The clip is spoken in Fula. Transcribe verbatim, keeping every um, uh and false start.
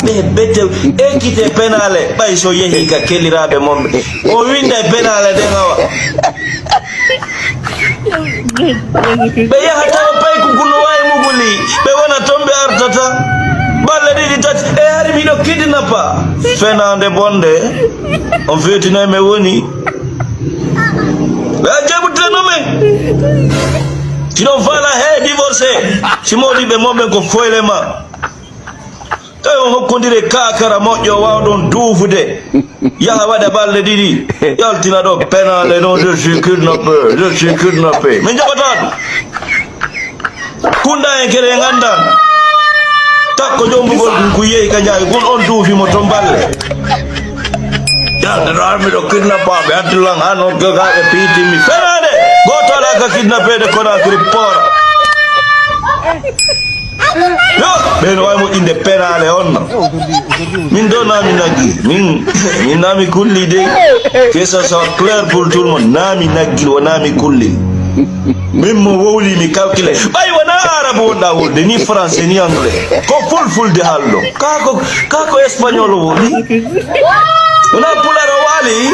Ɓe bete ekite penale ɓay so yehi ka keliraaɓe mon ɓe. O winda e penale ɗen awa. Ɓe yaha tawa paykuku no wawi muguli. Ɓe wona ton ɓe artata. Balle ɗiɗi tati. E hari miɗo kidnappa. Fenande bonde. On fewtinoy me woni. Ɓe a jaɓuteno men. Tiɗon fala he divorcé. Si mawɗi ɓe mon ɓen ko foyle ma. Tawi on hokkondire kakara moƴƴo wawɗon duufude. Yaha waɗa balɗe ɗiɗi. Yaltina ɗo penale non je suis kidnappé, je suis kidnappé. Min jaɓata ɗum. Kunda en kere en andan. Takko jombugol ɗum ko yehi ka jaawi kun on duufi mo ton balle. Yaltata miɗo kidnappaɓe hattilan han on kekaɓe piitimmi. Fenade. Goto ala ka kidnappeɗe Conakry port. Yo, ɓen wawi moƴƴinde penale on no. Min do nami naggi, min min nami kulli de. Que ça soit clair pour tout le monde, nami naggi wonami kulli. Min mo wowli mi calculé. Ɓay wona arabe wonɗa wolde, ni français ni anglais. Ko fulfulde halɗo. Kako kako espagnol woni. Wona pular o wali.